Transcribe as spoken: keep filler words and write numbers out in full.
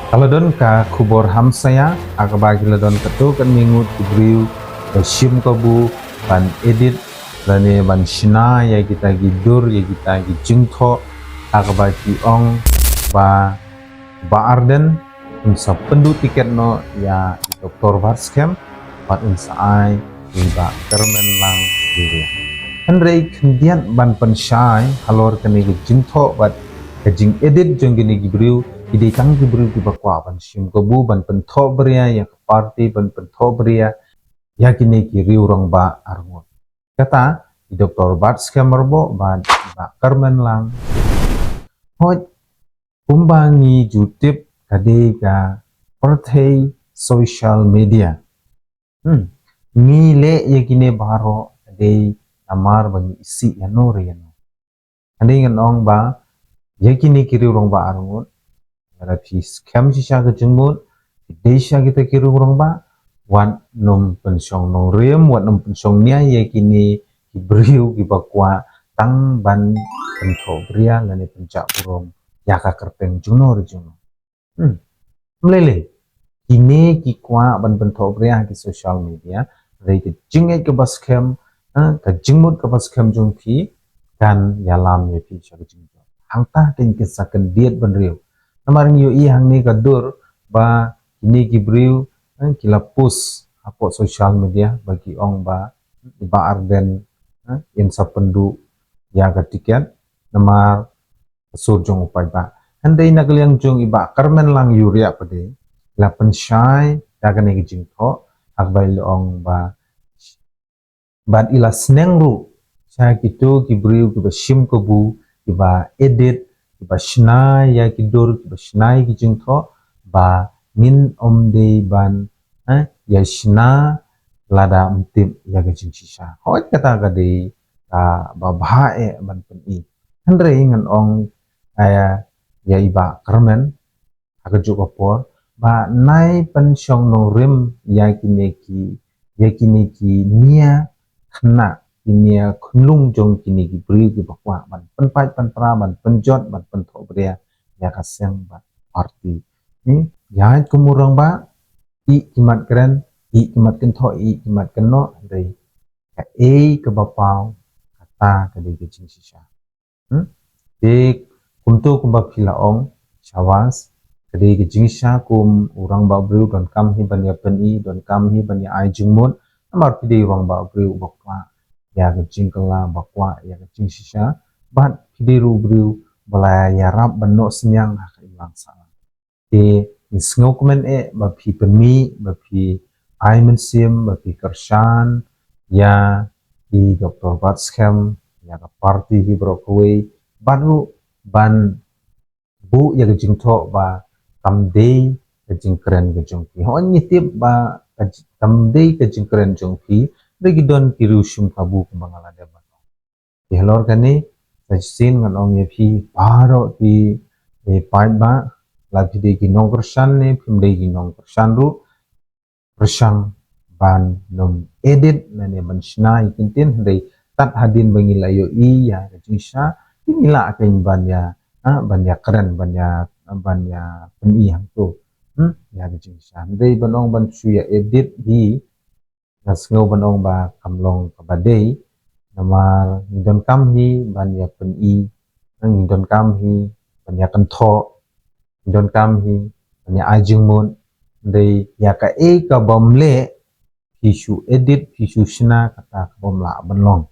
Ka la don ka khubor hamsaïa, ha kaba ki la don katto katne ngut ki briew ba shim kabu ban edit lane ban shna ïa kita ki dur, ïa kita ki jingthoh, ha kaba ki ong ba Bah Ardent un sa pynduh tiket noh ïa i Doktor Batskhem bad un sa ai ïa i Bah Kyrmenlang Yuria. Hynrei khyndiat ban pynshai halor kane ka jingthoh bad ka jingedit jong kine ki briew, ki dei tang ki briew kiba kwah ban shim kabu, ban pynthohbria ïa ka party, ban pynthohbria ïa kine ki riew rangbah arngut. Kata i Doktor Batskhem Rawbor bad i Bah Kyrmenlang. Hooid, kumba ngi ju tip, ka dei ka pyrthei social media. Hmm. Ngi leh ïa kine baroh ka dei namar ba ngi isih ïano re ïano. Hynrei ngan ong ba ïa kine ki riew rangbah arngut, lada phi skhem shisha ka jingmut, phi dei shisha kita ki riew rangbah, wat nym pynshong nongrim, wat nym pynshong nia ïa kine ki briew kiba kwah tang ban pynthohbria lane pynjah burom ïa ka kyrteng jongno re jongno. Hmm. Ym lei lei. Kine ki kwah ban pynthohbria ha ki social media, hynrei ka jingngeit kaba skhem, eh, ka jingmut kaba skhem jong phi kan ïalam ïa phi sha ka jingjop. Hangta kan kin sa kyndit bynriew. Namar ngi ïohi hangne ka dur ba kine ki briew, eh, ki la post hapoh social media ba ki ong ba i Bah Ardent, eh, in sa pynduh ïa ka tiket namar ka sur jong u paidbah. Hynrei na ka liang jong i Bah Kyrmenlang Yuria pat de, la pynshai ïa kane ka jingthoh, ha kaba i la ong ba, bad i la sneng ruh sha kito ki briew kiba shim kabu, kiba edit, kiba shna ïa ki dur, kiba shna ïa ki jingthoh, ba ngin ym dei ban, eh, ïa shna lada ym tip ïa ka jingshisha. Hooid, kata ka dei kaba bha eh ban pyni. Hynrei ngan ong, eh, ïa i Bah Kyrmen ha kajuh ka por ba nai pynshong nongrim ïa kine ki, ïa kine ki nia khynnah, ki nia khunlung jong kine ki briew kiba kwah ban pynpait pynpra, ban pynjot, ban pynthohbria ïa ka seng bad party. Hmm? Ïa kum u rangbah, ïa ki mat kren, ïa ki mat kynthoh, ïa ki mat kynnoh, hynrei kaei kaba paw, kata ka dei ka jingshisha. Hmm? Te kumto kumba phi la ong, shabash, ka dei ka jingshisha kum u rangbah briew donkam hi ban ïa pyni, donkam hi ban ïa ai jingmut, namar phi dei u rangbah briew uba kwah ïa ka jingkylla, ba kwah ïa ka jingshisha, bad phi dei ruh u briew ba la ïarap ban noh synñiang ha ka imlang sahlang. Te ngi sngewkmen eh ba phi pynmih, ba phi ai mynsiem, ba phi kyrshan ïa i Doktor Batskhem, ïa ka party hi baroh kawei, bad ruh ban buh ïa ka jingthoh ba kam dei ka jingkren ka jong phi. Hooid, ngi tip ba ka ji-, kam dei ka jingkren jong phi, hynrei ki don ki riew shim kabu kumba nga la dep ban ong. Te halor kane, sa shisien ngan ong ïa phi baroh ki, eh, paidbah, lada phi dei ki nongkyrshan ne phim dei ki nongkyrshan ruh, pyrshang ban nym edit lane ban shna ïa ki ktien, hynrei tad hadien ba ngi la ïohi ïa ka jingshisha, te ngi lah kein ban ïa, ha, ban ïa kren, ban ïa, ban ïa pyni hangto, hmm, ïa ka jingshisha. Hynrei ban ong ban shu ïa edit hi, nga sngew ban ong ba kam long kaba dei, namar ngi donkam hi ban ïa pyni, ngi donkam hi ban ïa kynthoh, ngi donkam hi ban ïa ai jingmut, hynrei ïa kaei kabym leh, phi shu edit, phi shu shna, kata kabym lah ban long.